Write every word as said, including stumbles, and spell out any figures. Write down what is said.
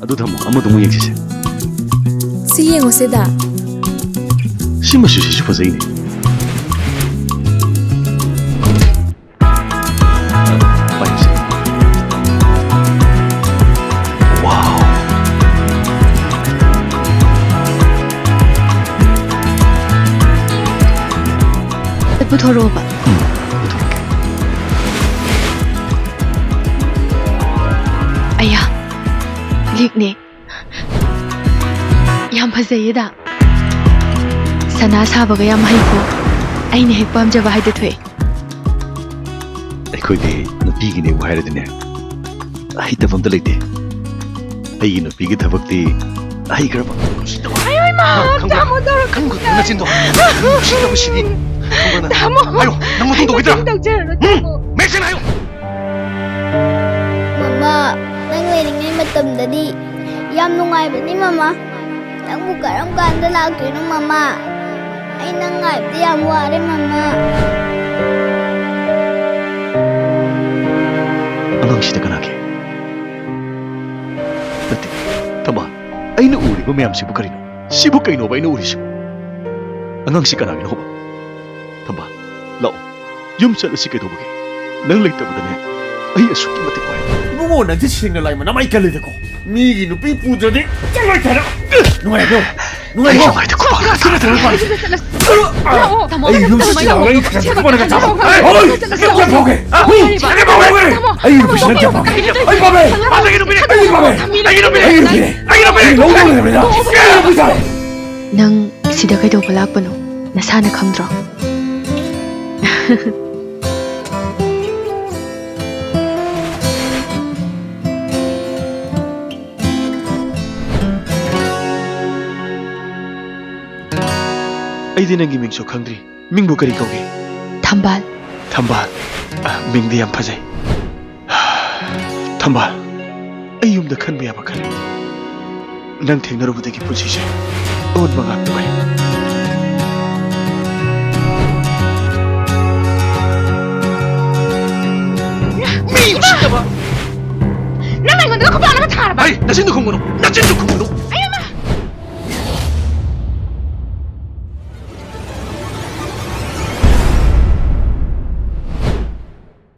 ꯑꯗꯨ ꯊꯝꯃꯣ, ꯑꯃꯗꯨꯃꯨꯛ ꯌꯦꯡꯁꯤꯁꯦ꯫ ꯁꯤ ꯌꯦꯡꯉꯨꯁꯦꯗ꯫ ꯁꯤ ꯃꯆꯨꯁꯤꯁꯨ ꯐꯖꯩꯅꯦ꯫ ꯄꯥꯏꯁꯦ꯫ ꯋꯥꯎ꯫ ꯄꯨꯊꯣꯔꯛꯑꯣꯕ꯫ ꯎꯝ, ꯄꯨꯊꯣꯔꯛꯀꯦ꯫ ꯑꯌꯥ, ꯂꯤꯛꯅꯦ꯫ ꯌꯥꯝ ꯐꯖꯩꯌꯦꯗ꯫ ꯁꯅꯥ ꯁꯥꯕꯒ ꯌꯥꯝ ꯍꯩꯀꯣ꯫ ꯑꯩꯅ ꯍꯦꯛ ꯄꯥꯝꯖꯕ ꯍꯥꯏꯗꯣ ꯊꯣꯛꯑꯦ꯫ ꯑꯩꯈꯣꯏꯗꯤ ꯅꯨꯄꯤꯒꯤꯅꯦꯕꯨ ꯍꯥꯏꯔꯗꯤꯅꯦ, ꯍꯩꯇꯕ ꯑꯝꯇ ꯂꯩꯇꯦ꯫ ꯑꯩꯒꯤ ꯅꯨꯄꯤꯒꯤ ꯊꯕꯛꯇꯤ ꯍꯩꯈ꯭ꯔꯕ꯫ ꯑꯌꯣ ꯏꯃꯥ, ꯈꯪꯕ꯭ꯔꯥ? ꯇꯥꯃꯣ ꯇꯧꯔꯛꯀꯅꯨ꯫ ꯈꯪꯕ꯭ꯔꯥ? ꯅꯆꯤꯟꯗꯣ꯫ ꯎꯁꯤꯠꯇꯕꯁꯤꯗꯤ꯫ ꯈꯪꯕ꯭ꯔꯥ ꯅꯪ? ꯇꯥꯃꯣ꯫ ꯍꯥꯏꯌꯣ, ꯅꯪ ꯃꯇꯨꯡ ꯑꯩ ꯇꯧꯈꯤꯗ꯭ꯔꯥ? ꯀꯩꯁꯨꯝ ꯇꯧꯖꯔꯔꯣꯏ, ꯎꯝ? ꯇꯥꯃꯣ꯫ ꯃꯦꯛꯁꯟ ꯍꯥꯏꯌꯣ꯫ ꯃꯃꯥ, ꯅꯪ ꯂꯩꯔꯤꯉꯩ ꯃꯇꯝꯗꯗꯤ ꯌꯥꯝ ꯅꯨꯡꯉꯥꯏꯕꯅꯤ ꯃꯃꯥ꯫ ꯅꯪꯕꯨ ꯀꯔꯝ ꯀꯥꯟꯗ ꯂꯥꯛꯇꯣꯏꯅꯣ ꯃꯃꯥ? ꯑꯩ ꯅꯪ ꯉꯥꯏꯕꯗ ꯌꯥꯝ ꯋꯥꯔꯦ ꯃꯃꯥ꯫ ꯑꯉꯥꯡꯁꯤꯗ ꯀꯅꯥꯒꯤ? ꯅꯠꯇꯦ, ꯊꯝꯕꯥꯜ, ꯑꯩꯅ ꯎꯔꯤꯕ ꯃꯌꯥꯝꯁꯤꯕꯨ ꯀꯔꯤꯅꯣ? ꯁꯤꯕꯨ ꯀꯩꯅꯣꯕ ꯑꯩꯅ ꯎꯔꯤꯁꯤꯕꯨ? ꯑꯉꯥꯡꯁꯤ ꯀꯅꯥꯒꯤꯅꯣꯕ? ꯊꯝꯕꯥꯜ, ꯂꯥꯛꯑꯣ꯫ ꯌꯨꯝ ꯆꯠꯂꯁꯤ ꯀꯩꯗꯧꯕꯒꯦ? ꯅꯪ ꯂꯩꯇꯕꯗꯅꯦ ꯑꯩ ꯑꯁꯨꯛꯀꯤ ꯃꯇꯤꯛ ꯋꯥꯏ꯫ ꯏꯕꯨꯡꯉꯣ, ꯅꯪꯁꯦ ꯁꯦꯡꯅ ꯂꯥꯏ ꯃꯅꯝ ꯑꯩ ꯀꯜꯂꯤꯗꯀꯣ꯫ ꯃꯤꯒꯤ ꯅꯨꯄꯤ ꯄꯨꯗ꯭ꯔꯗꯤ ꯆꯠꯂꯣꯏ ꯀꯥꯏꯅ꯫ ꯅꯨꯡꯉꯥꯏꯕ꯭ꯔꯣ? ꯅꯨꯡꯉꯥꯏꯕ꯭ꯔꯣ? ꯑꯩ ꯅꯨꯡꯉꯥꯏꯇꯦ, ꯈꯨꯄꯥꯛ ꯂꯥꯛꯇꯅ ꯊꯝꯃꯣ꯫ ꯂꯥꯛꯑꯣ, ꯇꯥꯃꯣ, ꯑꯩ ꯌꯨꯝ ꯇꯥꯃꯣ, ꯁꯤꯗ ꯇꯥꯃꯣ, ꯂꯩ ꯈꯤꯇꯪ ꯇꯥꯃꯣ, ꯊꯣꯛꯄꯅ ꯇꯥꯃꯣ, ꯆꯥꯕ꯫ ꯇꯥꯃꯣ, ꯍꯣꯏ, ꯇꯥꯃꯣ, ꯌꯥꯝ ꯐꯥꯎꯒꯦ꯫ ꯇꯥꯃꯣ, ꯍꯨꯏ, ꯌꯥꯔꯦꯕ꯫ ꯌꯥꯝ ꯐꯥꯎꯒꯦ꯫ ꯇꯥꯃꯣ, ꯑꯩ ꯌꯨꯝ ꯁꯤꯗ ꯌꯥꯝ ꯐꯥꯎꯒꯦ꯫ ꯑꯩ ꯄꯥꯝꯃꯦ꯫ ꯑꯩ ꯅꯨꯄꯤꯅꯦ꯫ ꯑꯩ ꯅꯨꯄꯤꯅꯦ꯫ ꯑꯩ ꯅꯨꯄꯤꯅꯦ꯫ ꯑꯩ ꯅꯨꯄꯤꯅꯦ꯫ ꯑꯩ ꯂꯧꯗꯧ ꯂꯩꯔꯕꯅꯤꯅ꯫ ꯑꯩ ꯅꯨꯄꯤꯅꯦ꯫ ꯅꯪ ꯁꯤꯗ ꯀꯩꯗꯧꯕ ꯂꯥꯛꯄꯅꯣ? ꯅꯁꯥꯅ ꯈꯪꯗ꯭ꯔꯣ? ꯑꯩꯗꯤ ꯅꯪꯒꯤ ꯃꯤꯡꯁꯨ ꯈꯪꯗ꯭ꯔꯤ꯫ ꯃꯤꯡꯕꯨ ꯀꯔꯤ ꯀꯧꯒꯦ? ꯊꯝꯕꯥꯜ꯫ ꯊꯝꯕꯥꯜ꯫ ꯑ, ꯃꯤꯡꯗꯤ ꯌꯥꯝ ꯐꯖꯩ꯫ ꯊꯝꯕꯥꯜ, ꯑꯩ ꯌꯨꯝꯗ ꯈꯟꯕ ꯌꯥꯕ ꯈꯜꯂꯦ꯫ ꯅꯪ ꯊꯦꯡꯅꯔꯨꯕꯗꯒꯤ ꯄꯨꯟꯁꯤꯁꯦ ꯑꯑꯣꯟꯕ ꯉꯥꯛꯇ ꯑꯣꯏꯔꯦ꯫ ꯃꯤ ꯎꯁꯤꯠꯇꯕ! ꯅꯪ ꯑꯩꯉꯣꯟꯗ ꯈꯨꯄꯥꯛꯅ ꯊꯥꯔꯕ? ꯅꯆꯤꯟꯗꯣ ꯈꯨꯝꯒꯅꯨ꯫